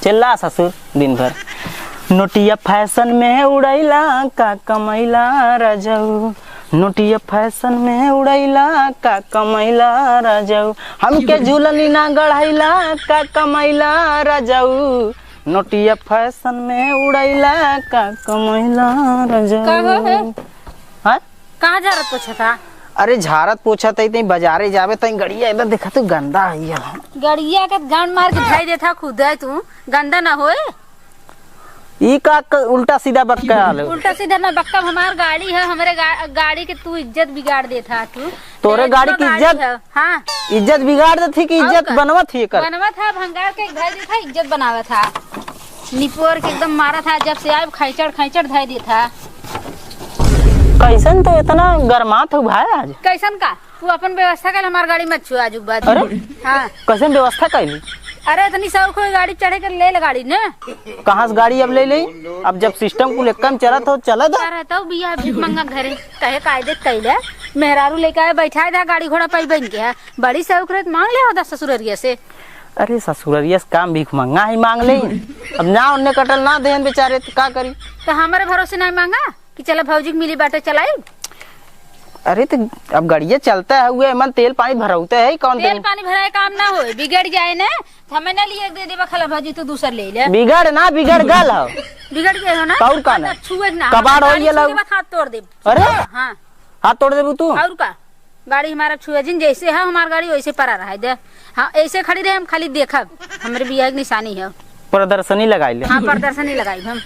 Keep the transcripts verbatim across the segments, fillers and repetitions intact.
चिल्ला ससुर दिन भर। नोटिया फैशन में उड़ैला का कमैला रजऊ, नोटिया फैशन में उड़ैला का कमैला रजऊ, हमके झूलनी ना गढ़ैला का कमैला रजऊ, नोटिया फैशन में उड़ैला का कमैला रजऊ। का हो हे? हाँ? कहाँ झारत पोछत हा? अरे झारत पोछत है, तई बजारे जाबे, तई गड़िया एकदम देखा तू गंदा है ये। गड़िया के गांड मार के धई देत हा खुद है तू, गंदा ना होए। ई का क-, उल्टा सीधा बक्का आल हो? उल्टा सीधा ना बक्का, हमार गाड़ी है, हमरे गा-, गाड़ी के तू इज्जत बिगाड़ देत हा तू। तोरे तेरे गाड़ी की इज्जत? है। हाँ। इज्जत बिगाड़ देत ही कि और इज्जत का? बनवत ही एकर? बनवत है, भंगार के धई देत हा, इज्जत बनावत हा। निपोर के एकदम मारत हा, जब से आए खैचड़ खैचड़ धई देत हा। कैसन तो इतना गरमात हो भाई आज? कैसन का? तू अपन व्यवस्था कर, हमार गाड़ी मत छुआ आजुक बाद। अरे? हाँ। कैसन व्यवस्था कैली? अरे इतनी शौक हो गाड़ी चढ़े के, ले ले गाड़ी ने। कहाँ से गाड़ी अब ले ले? अब जब सिस्टम कुल एकदम चलत हो, चला दा। रहता हूँ बिया भीख मंगा घरे, कहे कायदे कैले, मेहरारू लेके आए, बैठाए दा, गाड़ी घोड़ा पाई बन के है। बड़ी शौक रहे, मांग ले होता ससुररिया से। अरे ससुररिया से काम भीख मंगा ही मांग ले। अब ना उनने कटल ना देन बेचारे, तो का करी? तो हमारे भरोसे नहीं मांगा कि चला भौजी के मिली बाटे चलाई। अरे तो अब गड़िया चलता है, हुए मन तेल पानी भरौते है, कौन तेल कहीं? पानी भराए काम ना होए, बिगड़ जाए ना, तो हमें ना लिए दे देबा, खला भौजी तू दूसर ले ले। बिगड़ ना, बिगड़ गल हो। बिगड़ गए हो ना? और का ना? अच्छा, छुए ना, कबाड़ हो गाड़ी ये छुए लो। के बाद हाथ तोड़ दे। अरे? हाँ। हाथ तोड़ देबू तू? और का? गाड़ी हमारा छुए जिन, जैसे है हमार गाड़ी वैसे परा रहे दे। हाँ, ऐसे खड़ी रहे, हम खाली देखब, हमरे बिया के निशानी है। प्रदर्शनी लगाई ले। हाँ, प्रदर्शनी लगाई हम।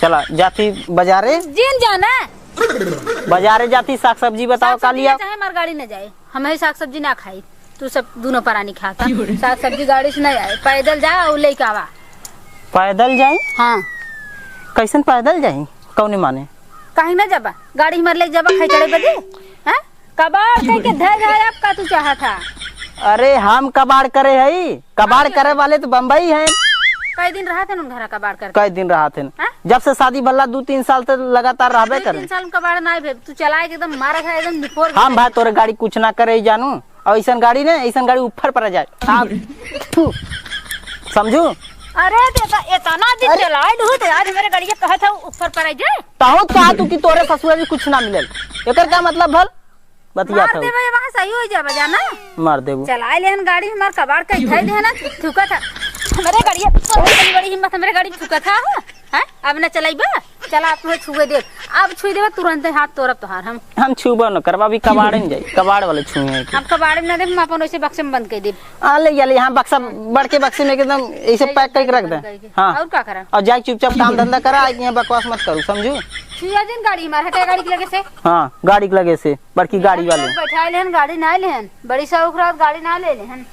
चला, जाती बाजारे। जिन जाना। बाजारे जाती, साग सब्जी बताओ साग का सब्जी लिया? ना चाहे हमार गाड़ी ना जाए, हम ही साग सब्जी ना खाई। तू सब दोनों परानी खाता। साग सब्जी गाड़ी से ना जाए, पैदल जा और लेके आवा। पैदल जाई? हाँ। कैसन पैदल जाई? कौने माने? काहे ना जाबा? गाड़ी हमार लेके जाबा, खाई चढ़े बदे? हाँ? कबाड़ कह के धै धै, अब का तू चाहत हा? अरे हम कबाड़ करे हई, कबाड़ करे वाले तो बम्बई हैं। कई दिन रहत हैं उन घरा कबाड़ करके? कई दिन रहत हैं? हाँ? जब से शादी भला दू तीन साल से लगातार रहबे दू करे। तीन साल में कबाड़ ना भेब, तू चलाए के एकदम मारा था, एकदम निपोर हम भाई तोरे गाड़ी कुछ ना करे जानू, और ऐसन गाड़ी ना, ऐसन गाड़ी ऊपर पर आ जाए। आप, थू, समझू? अरे तो इतना दिन अरे। चलाए लू तो आज मेरे गाड़ी कहत है ऊपर पर आ जाए। तहूँ कहा तू कि तोरे ससुरा भी कुछ ना मिलल, एकर का मतलब भल? बतिया मार था। देबे, वहाँ सही हो जाबे, जाना? मार देबू। चलाए लेहन गाड़ी, हमार कबाड़ कहीं धर देहन, थूका था। हमरे गाड़ी, तोर इतनी बड़ी हिम्मत, हमरे गाड़ी थूका था, हैं? अब न चलाइबा? चला, आप तुम्हें छुए देब। अब छुए देबा, तुरंत हाथ तोड़ब तोहार हम। हम छुबो न करब, अभी कबाड़े न जाई, कबाड़ वाले छुए हैं कि? अब कबाड़े न देब, हम अपन वैसे बक्से में बंद कर देब। आ, ले, ले, यहाँ बक्सा, बड़के बक्से में एकदम ऐसे पैक करके रख दे। हाँ। और का करा? और जाके चुपचाप काम धंधा करा, यहाँ बकवास मत करू, समझू? छुआ दिन गाड़ी हमार, हटे गाड़ी के लगे से। हाँ, गाड़ी के लगे से। बड़की गाड़ी वाले। बैठा लेहन, गाड़ी ना लेहन। बड़ी शौक रहत, गाड़ी ना ले लेहन।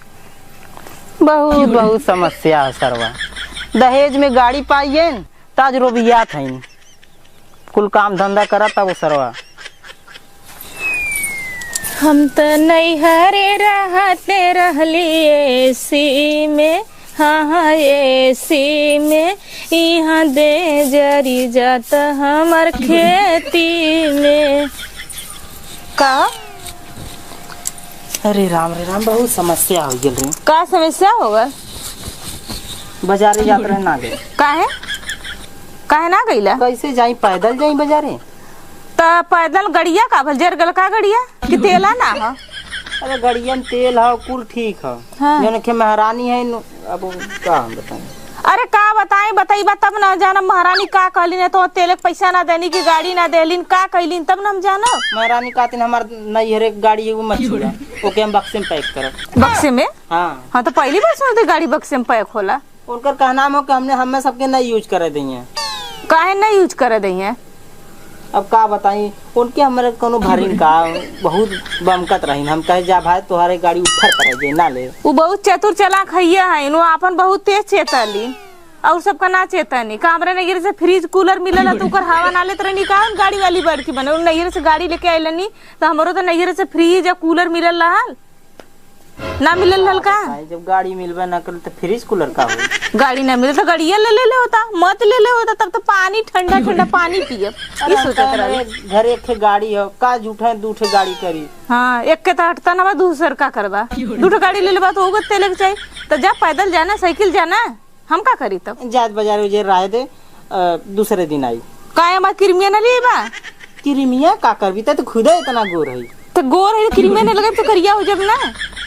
बहुत, बहुत समस्या है सरवा। दहेज में गाड़ी पाइयन, ताज रोबियात हईन। कुल काम धंधा करत तब सरवा। हम त नैहरे रहते रहली एसी में, हाँ, हाँ, एसी में, इहाँ दे जरी जात हमर खेती में। का? अरे राम रे राम, बहुत समस्या हो गेल रे। का समस्या हो गल? बाजारे जात रहे ना गए। काहे? काहे ना गईला? कैसे जाई, पैदल जाई बाजारे? त पैदल गड़िया का भल जर गल का गड़िया? कि तेला ना ह? अरे गड़िया में तेल ह, कुल ठीक ह। हाँ। जौन के महारानी है नु, अब का हम बताएं? अरे का बताई, बतईबा तब ना जानब महारानी का कहलिन, तो तेल के पैसा ना देनी कि गाड़ी ना देलिन, का कहलिन तब ना हम जानब। महारानी कहतिन हमार नैहरे के गाड़ी है, वो मत छुआ, ओके हम बक्से में पैक करब। बक्से में? हाँ। हाँ, तो पहली बार सुनते गाड़ी बक्से में पैक होला। उनकर कहनाम हो कि हमने, हमें सबके नहीं यूज करे देइहैं। काहे नहीं यूज करे देइहैं? अब का बताई, उनके हमरे कोनो भरिन का बहुत बमकत रहीन। हम कहे, "जा भाई, तोहरे गाड़ी ऊपर पर है, जे ना ले।" वो बहुत चतुर चालाक हइया है, वो आपन बहुत तेज चेतली। और सबका ना चेतनी का, हमरे नैहर से फ्रिज कूलर मिलल है, तो ओकर हवा ना लेत रहनी का? हम गाड़ी वाली बड़की बने, उन नैहर से गाड़ी लेके आइलनी, तो हमरो तो नैहर से फ्रिज या कूलर मिलल रहल। ना मिलल रहल का? भाई, जब गाड़ी मिलबे ना करल, तो फ्रिज कूलर का होई? गाड़ी ना मिले, तो गाड़िया ले ले ले होता, मत ले ले होता, तब तो पानी, ठंडा ठंडा पानी पियब। अरे, ई हम सोचत तो रहल। हमरे घर एक ठे गाड़ी हो, का झूठा दू ठे गाड़ी करी? हाँ, एक के तो अटता ना बा, दूसर का करबा? दू ठे गाड़ी ले लेबा, तो ओगो तेले के चाही। तो जा, पैदल जाना, साइकिल जाना। हम का करी तब? जात बाजार उजे रहे दे, अ, दूसरे दिन आई। काहे हमार किरमिया न लिए बा? किरमिया का करबी, ते तो खुदे इतना गोर है। तो गोर है तो किरमिया नहीं लगे तो करिया हो जब ना।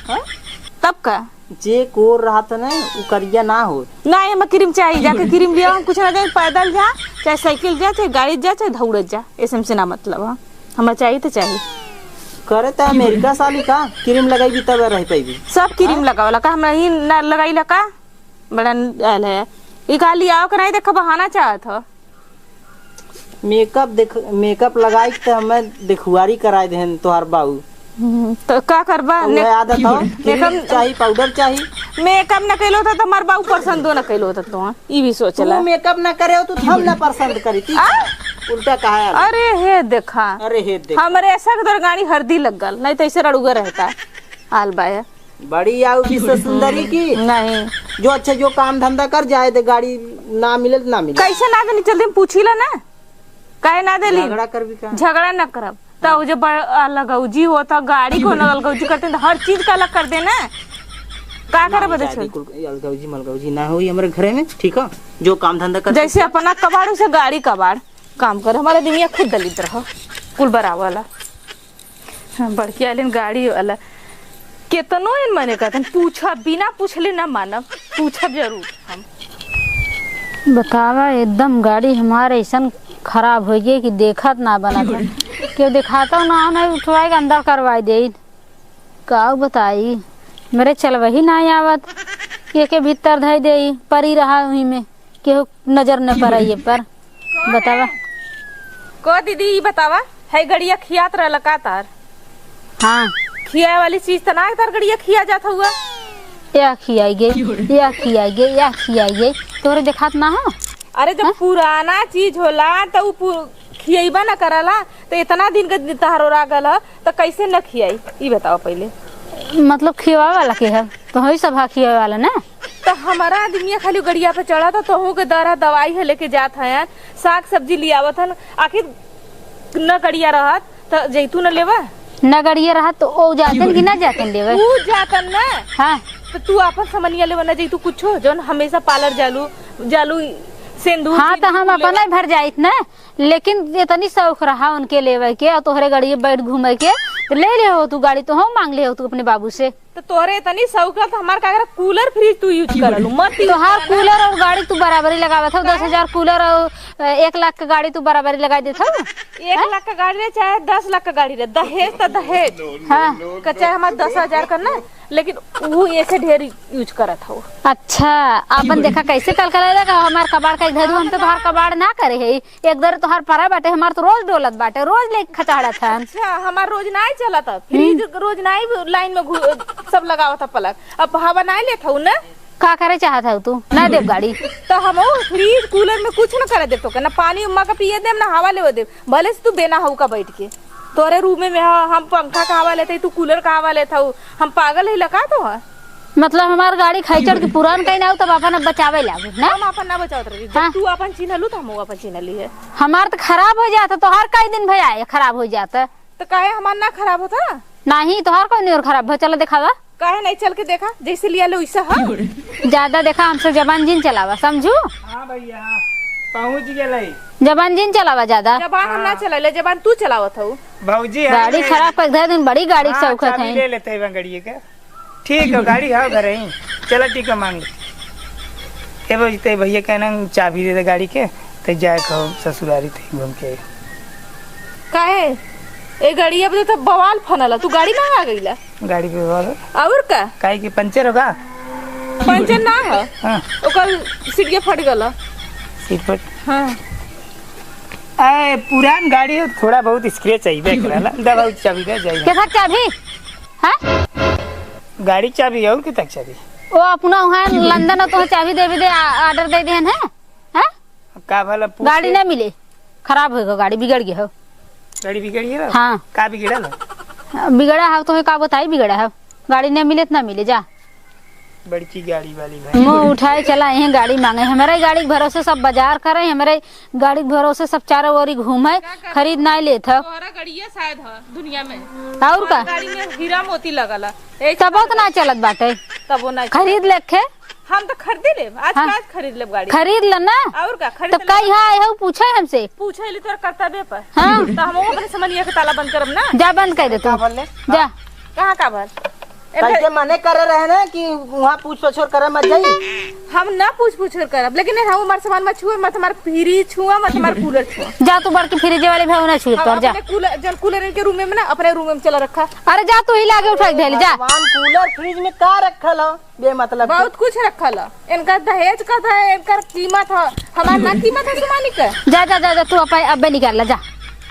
हाँ? तब का? जे गोर रहत ना, उ करिया ना हो। ना, ये मैं क्रीम चाहिए, जाके क्रीम लिया, हम कुछ ना जाए, पैदल जा, चाहे साइकिल जा, चाहे गाड़ी जा, चाहे दौड़त जा, एसएमसी ना मतलब है। हमें चाहिए तो चाहिए। करे त अमेरिका साली का, क्रीम लगाई तब रह पाई। सब क्रीम लगावला का, हम नहीं ना लगाई ला का? बड़ा न-, आयल है। ई का लियाओ के नहीं देखो, बहाना चाहत हो। मेकअप देख, मेकअप लगाई के त हमें देखुआरी कराई देहन तोहार बाऊ। हम्म, तो का करबा? तो ने-, वह आदत हो, क्रीम मेकअप चाही, पाउडर चाही। मेकअप न कैलो था तो हमार बाऊ पसंद दो न कैलो था तो, ई भी सोचला। तू मेकअप न करे हो तो हम न पसंद करी, ठीक आ? है? उल्टा कहा है। अरे हे देखा। अरे हे देखा। हमरे ऐसा के दरगानी हरदी लग गल, नहीं तो ऐसे रड़ुआ रहता। आल बाय। बड़ी आऊ विश्व सुंदरी की। नहीं। जो अच्छा जो काम धंधा कर जाए दे, गाड़ी ना मिले तो ना मिले। कैसे ना देनी? जल्दी हम पूछी ला ना, काहे ना देली? झगड़ा करबी का? झगड़ा ना करब। तो उ जो बड़-, अलगौजी होता, गाड़ी को अलगौजी करते हैं तो हर चीज का अलग कर देना। का ना, करब बदे शादी छोड़? कुल अलगौजी मलगौजी ना होई हमरे घरे में, ठीक है? जो काम धंधा कर जैसे अपना कबाड़, उसे गाड़ी कबाड़ काम कर। हमारा दिमिया खुद दलित रहो, कुल बराबर वाला। हाँ, बड़की आलिन गाड़ी वाला। केतनो इन मने कहतन, पूछब, बिना पूछले ना मानब, पूछब जरूर हम। बतावा, एकदम गाड़ी हमार ऐसन खराब होइ गई कि देखत ना बनत है। केहू देखाता ना, नहीं उठवाए के अंदर करवाई दे। का बताई, मेरे चलवही ना आवत, के के भीतर धई दे, परी रहा वहीं में। केहू नजर न पड़े ये पर। बतावा। को दीदी, ई बतावा, है गड़िया खियात रहल का तार? हाँ। खियाए वाली चीज त ना है तार गड़िया खिया जात हुआ। या खियाई गई, या खियाई गई, या खियाई गई। तोरे देखात ना हो? अरे, जब हाँ? पुराना चीज होला त उ पु-, खियैबा न करला, त इतना दिन के तहार ओरा गल ह, त कैसे न खियाई? ई बतावा पहिले। मतलब खियावे वाला के है? तो हई सब हा खियावे वाला ना। त हमारा आदमिया खाली गड़िया पे चढ़ा, त तोहू के दरा दवाई है लेके जात हयन, साग सब्जी लियावत हन, आखिर न गड़िया रहत त जैतू न लेवा? न गड़िया रहत त ओ जातन कि ना जातन लेवे? ऊ जातन ना। हाँ। त तू आपन समनिया लेवा न जैतू कुछो, जौन हमेशा पार्लर जालू, जालू सेंदूर हाँ, त हम लेवा। अपना ही भर जाइत ना। लेकिन इतनी शौक रहा उनके लेवे के और तोहरे गाड़ी में बैठ घूमे के, तो ले ले हो तू गाड़ी, तो हम मांग ले हो तू अपने बाबू से। तो तोहरे इतनी शौक रहा, तो हमार का करे, कूलर फ्रिज तू यूज कर लू, मत यूज तोहार कर ना। कूलर और गाड़ी तू बराबरी लगावत हो, काहे? दस हजार कूलर और, अ, एक लाख के गाड़ी तू बराबरी लगा देत हो। एक लाख का गाड़ी रहे चाहे दस लाख का गाड़ी रहे, दहेज तो दहेज। हाँ। का चाहे हमार दस हजार का ना, लेकिन वो ऐसे ढेर यूज करत हो। अच्छा, आपन देखा कैसे कलकलाइला का हमार कबाड़ का इधर, हम तो तोहार कबाड़ ना करे है। एक दर तोहार परा बाटे, हमार तो रोज डोलत बाटे, रोज लेके खचाड़त हन। अच्छा, हमार रोज नाई चलत ह, फ्रिज हम्म। रोज नाई लाइन में घु-, सब लगावत ह प्लग। अब हवा नाई लेत हऊ ना? का करे चाहत हऊ तू? ना देब गाड़ी। तो हम फ्रिज कूलर में कुछ न करे देब तोके, ना पानी उम्मा के पिए देब, ना हवा लेवे देब। भले से तू बेना हऊ का बैठ के, तोरे रूमे में ह, हम पंखा का हवा लेते, तू कूलर का हवा लेत हऊ। हम पागल है लका तो है? मतलब हमार गाड़ी खैचड़ के पुरान कहीं ना हो, तब अपन अब बचावे लागू ना? हम अपन ना बचावत रही। जब हाँ। तू अपन चिन्हलू, तो हम अपन चिन्हली है। हमार तो खराब हो जाता, तोहार कई दिन भैया ये खराब हो जाता। तो काहे हमार ना खराब होता? नहीं, तोहार कौन और खराब हो? चलो दिखावा। काहे नहीं चल के देखा? जैसे लिया लो वैसा है। ज्यादा देखा, हमसे जबान जिन चलावा, समझू? हाँ भैया, हाँ। पहुँच गए। जबान जिन चलावा ज्यादा। जबान हम ना हाँ। चलाइले, जबान तू चलावत हऊ। भौजी, हाँ, गाड़ी ले। खराब कर दे दिन, बड़ी गाड़ी हाँ, चौकत चाबी है। ले लेते हैं गाड़ी के। ठीक है, गाड़ी है घर ही। चला, ठीक है, मांग ले। ए भौजी, ते भैया कहना चाबी दे दे गाड़ी के, ते जाए कहो ससुरारी ते घूम के आई। काहे? ए गाड़ी अब तो बवाल फनला, तू गाड़ी मांगा गईला? गाड़ी पे बवाल। और का? काहे कि पंचर होगा? पंचर ना हो। हाँ। ओकर सीटिया फट गल। सीट फट? हाँ। आए, पुरान गाड़ी हो, थोड़ा बहुत स्क्रैच आइबे करेला। दबा चाबी दे जाइए। के था चाबी? हाँ? गाड़ी चाबी और के तक चाबी? ओ अपना वहाँ लंदन तो चाबी देवे दे, आ-, ऑर्डर दे देहन है? हाँ? का भला पूछ गाड़ी के? ना मिले, खराब होएगा, गाड़ी बिगड़ गया हो। गाड़ी बिगड़ गया? हाँ। का बिगड़ल? बिगड़ा है तो का बताई, बिगड़ा है। गाड़ी ना मिले तो ना मिले, जा। बड़की गाड़ी वाली भाई। मुँह उठाए चला, यहीं गाड़ी माँगे। हमरे गाड़ी के भरोसे सब बाजार करे, हमरे गाड़ी के भरोसे सब चारों ओरी घूमे, का करत खरीद हो? नाहीं लेत ह। तोहरा गड़िया शायद ह दुनिया में। और का? गाड़ी में हीरा मोती लगल ह। यही तबो तो ना चलत बाटे। तबो ना खरीद चलत। लेखे। हम तो खरीदे लेब, आज हाँ। का आज खरीद लेब गाड़ी। खरीद ल ना। और का, खरीद तो लेब। कहीं आए हो पूछे हमसे। पूछे ली तोर कर्तव्य पर। हाँ। तो हम अपने समनिया के ताला बंद करब ना। जा बंद कर दे तू। का बोले? जा। कहाँ का भर? ए, कैसे मने करे रहे ना कि वहाँ पूछ पछोर करे मत जाई। हम ना पूछ पछोर करब, लेकिन हम हमार सामान मत छुए, मत हमार फ्रिज छुआ, मत हमार कूलर छुआ। जा तू बड़की फ्रिज वाले भाव ना छुए हम तोर, जा। अपने कूलर, जन कूलर इनके रूम में ना, अपने रूम में चला रखा। अरे जा तू ही लागे उठा के धैले, जा। भगवान, कूलर फ्रिज में का रखल हो? बेमतलब के। बहुत कुछ रखल ह। इनका दहेज का था, इनकर कीमत ह। हमार ना कीमत ह सुमानी के। जा, जा, जा, जा, तू अपन अब्बे निकाल ला, जा।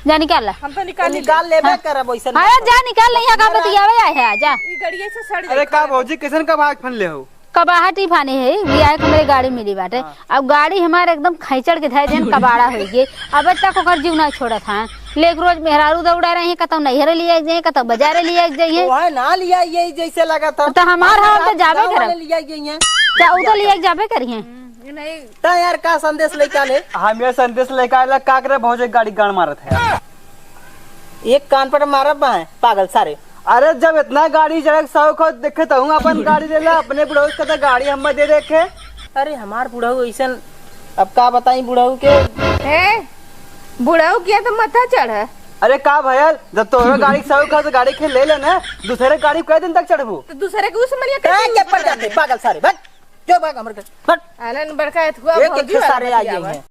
जा निकाल ला। हम तो निकाल तो ही निकाल लेबे हाँ। करब वैसन अरे बात। जा निकाल, नहीं का बतियावे आए है, जा। ई गड़िया से सड़ अरे जाई का खाना। भौजी, कैसन का भाग फन ले हो? कबाहट ही फाने है, बियाह के हमरे गाड़ी मिली बाटे। हाँ। अब गाड़ी हमारे एकदम खैचड़ के धाए देन कबाड़ा होई गई। अब तक ओकर जीव ना छोड़त है। लेक रोज मेहरारू दौड़ा रही है, कतौ नैहरे लिया जाइए, कतौ बाजारे लिया जाइए। वो है ना लिया, यही जैसे लगा था। तो हमार हाल तो जाबे करब। लिया जाइए। क्या उ तो लिया जाबे करिए। हम्म, ये नहीं। तो यार का संदेश लेके आले? हम ये संदेश लेके आला, का करे भौजी गाड़ी गाड़ मारत है। एक कान पर मारब बा, पागल सारे। अरे जब इतना गाड़ी चढ़े के शौक हो, देखे तो हूँ अपन गाड़ी ले ला, अपने बुढ़ऊ के तो गाड़ी हम दे देखे। अरे हमार बुढ़ऊ ऐसन, अब का बताई बुढ़ऊ के। ए, बुढ़ऊ के तो मत चढ़। अरे का भयल, जब तोहरा गाड़ी के शौक हो तो गाड़ी के ले लेना, दूसरे गाड़ी कै दिन तक चढ़बू? तो दूसरे के उस मरिया का कैसे के ऊपर पड़ जाते, पागल सारे, भाग, जो भाग हमर घर, भाग। आलन बड़का एथुआ एक भौजी एक वाला सारे आ गए बतियावा। हैं।